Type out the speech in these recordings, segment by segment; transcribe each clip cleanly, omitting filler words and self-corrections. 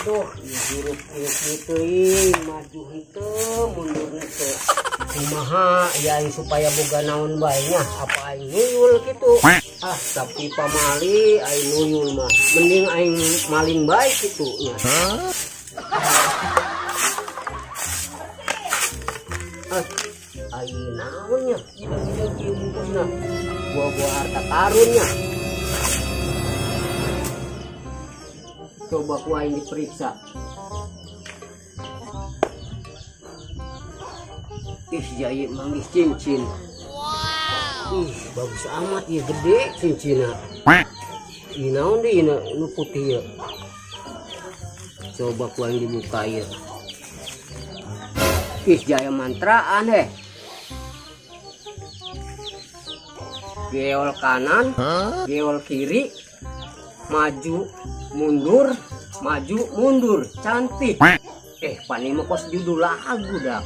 Tuh, hirup kieu teuing, maju henteu, mundur henteu. Kumaha ya aing supaya boga naon bae nya, apa aing nuyul kitu. Ah, tapi pamali aing nuyul mah. Mending aing maling bae kitu nya. Ah, aing naon nya, kieu kieu bungkusna. Buah-buah harta karun nya. Coba ku aing diperiksa. Ih, jaya manggis cincin. Wow. Ih, bagus amat ya, gede cincinna. Ih, naon deui nu putih ya. Coba ku aing dibuka ya. Ih, jaya mantraan heh. Geol kanan, geol kiri, maju mundur, maju mundur, cantik. Pani mah kos judul lagu dah.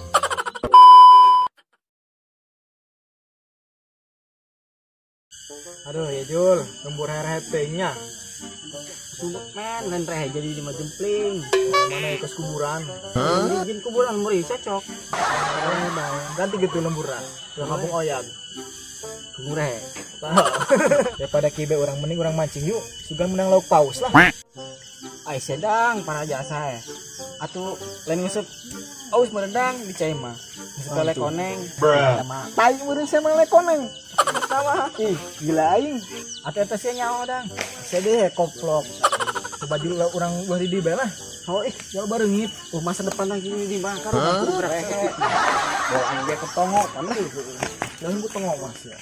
Aduh ya Jul, lembur rehe nya. Sumpah men, lain rehe jadi lima jempling. Mana ikut kuburan? Izin kuburan muri cocok. Ganti gitu lemburan. Ke kampung oyag. Kubur rehe. Daripada kibe orang mending orang mancing yuk. Sugan menang lauk paus lah. Ai sedang para jasa ya. Atuh lain nguseup aus meredang di cai mah. Nguseup lele koneng. Tai meureun saya mah lele koneng. Sama. Ih, gila aing. Atuh eta sia nyaho dang. Sia deh koplok. Coba dulu urang ulah di dieu lah. Oh ih, jauh bareungit. Oh masa depan lagi di bakar urang kudu rehe. Bawa aing ge ketongo kan lah. Jangan ku tongo mas ya.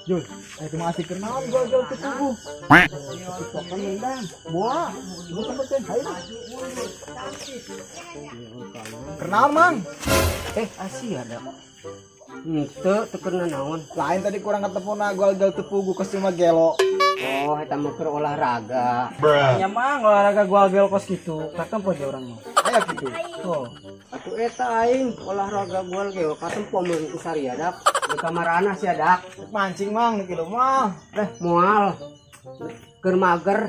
Jul, itu mah asik naon gol-gol ke tubuh. Tiktokan mendang. Buah, gua tempetin. Hayu. Kenal mang? Asia ada. Henteu teu kena naon. Lain tadi kurang ketemu na gol-gol tepugu kos cuma gelo. Oh, eta mah keur olahraga. Ya mang olahraga gol-gol kos kitu. Katempo aja urang mah. Aya kitu. Oh. Atuh eta aing olahraga gol gel katempo mun ku saria dak. Di kamarana sia dak. Mancing mang kieu mah. Moal. Keur mager.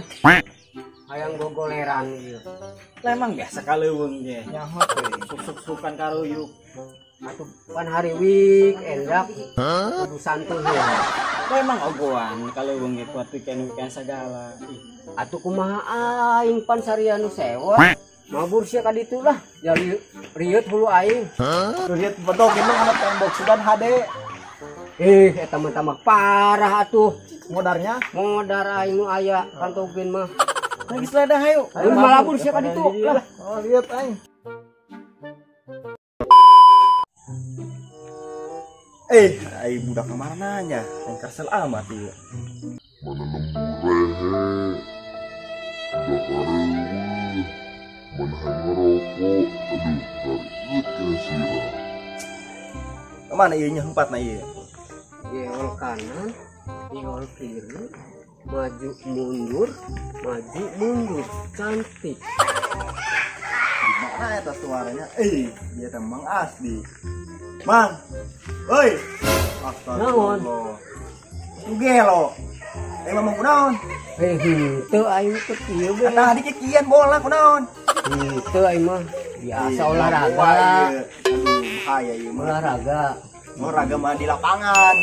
Hayang gogoleran ieu. Lah emang biasa kaleuweung ge. Nyaho teh. Suk-suk-sukan karuyuk. Atuh pan hari weekend dak. Kudu santuy ya. Lah emang ogoan kaleuweung ge kuat weekend-weekend sagala. Atuh kumaha aing pan saria nu sewa. Mabur sia ka ditu lah. Jadi rieut hulu aing. Rieut bedog emang anak tembok sudan HD. Eta mah tamak parah atuh. Modarnya? Modar aing nu aya kantogin mah. Lagi seledah hayu. Ayo malabur sia ka ditu lah. Oh, lihat aing. Ai budak kemana nya? Aing kesel amat ieu. Mana lembur rehe. Udah kareueuh. Mana hayang ngerokok. Aduh, rariut ke sirah. Kemana ieu nya empatna ieu? Geol kanan, geol kiri, maju mundur, maju mundur, cantik. Gimana eta suaranya? Dia teh Mang Asdi. Mang. Oi. Astagfirullah. Itu gelo. Mamang kunaon? Henteu aing teh kieu bae. Tah di kikian bola kunaon? Henteu aing mah biasa olahraga. Aduh, bahaya ieu mah. Olahraga. Olahraga mah di lapangan.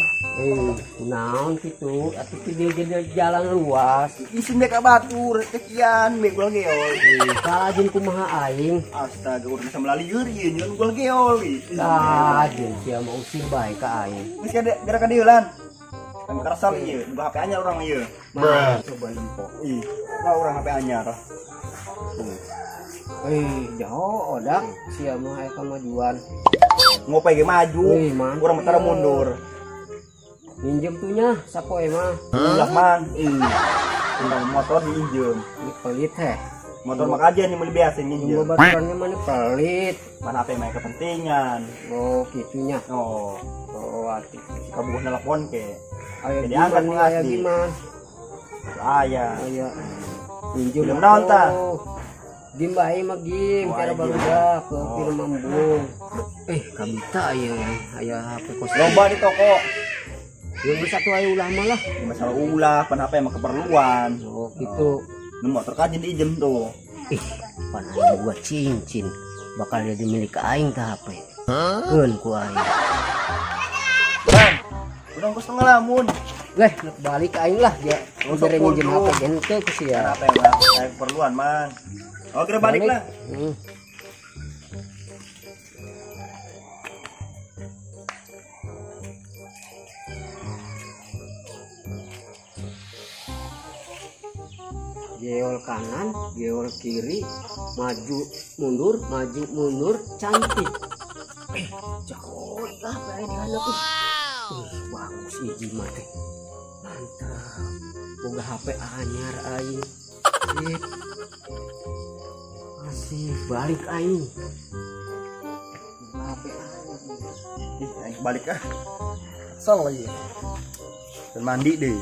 Kunaon kitu? Atuh di jalan luas. Isin dek ka batur, kekian be gol geol. Kalajin kumaha aing? Astaga, urang bisa melalieur ieu nyeun gol geol. Kalajin sia mah usil bae ka aing. Geus gara ka dieu lan. Kan kerasal ieu, buka HP anyar urang ieu. Coba nempo. Ih, lah urang HP anyar. Jauh odak sia mah aya kemajuan. Ngopi ge maju, urang mah mundur. Minjem tuh nya sapoe mah. Ulah mang. Tentang motor diinjem. Ini pelit heh. Motor mah kajian yang biasa minjem. Baturannya mana pelit. Mana apa yang kepentingan. Oh, gitunya. Oh. Oh, atuh. Kabuh nelpon ke. Ayo Jadi angkat gimana, aya asli. gimana? Aya. Aya. Minjem Film naon tah? Gim bae mah gim, Oh, cara aya gim. barudak ke Oh. film mambung. Kabita aya aya HP kos. Loba di toko. Yang satu aya ulah mah lah. Masalah ulah, pan HP emang keperluan. Oh, gitu. Nu motor kajian diijem tuh. Ih, pan aing boga cincin bakal jadi milik aing tah HP. Keun ku aing. Bang, urang geus ngalamun. Leh, balik aing lah dia. Bere minjem HP henteu ku sia. Kenapa ya, Bang? Saya keperluan, Man. Oke, balik lah. Geol kanan, geol kiri, maju mundur, cantik. Jago lah bae dihandap ih. Bagus hiji mah teh. Mantap. Boga HP anyar aing. Sip. Masih balik aing. Boga HP anyar. Ih, aing balik ah. Kesel lagi. Dan mandi deh.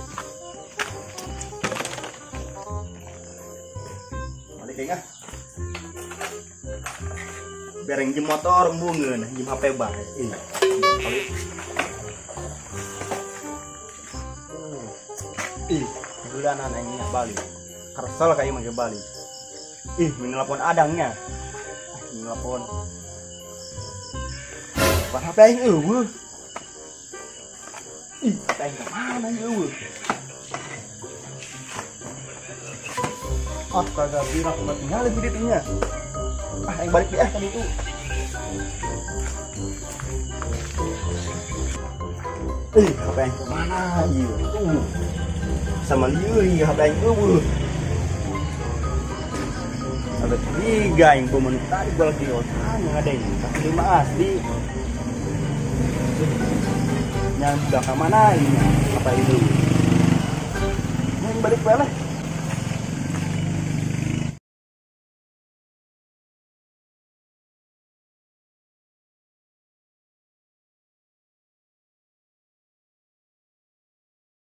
Balik aing ah. Bereng jem motor embungeun, jem HP bae. Ih. Ih, bulanan aing nya balik. Kesel kayak mah balik. Ih, menelpon adangnya. Menelpon. Pan HP aing eueuh. Ih, HP aing ka mana eueuh? Ah, kagak bilang udah tinggal di dinya. Ah, aing balik deh tadi itu. Ih, HP aing ka mana ieu? Sama lieu ieu HP aing eueuh. Sampai tiga yang pemen tadi gua lagi otaknya ada ini kaki lima asli. Yang udah ke mana ini? Apa itu? Yang balik balik.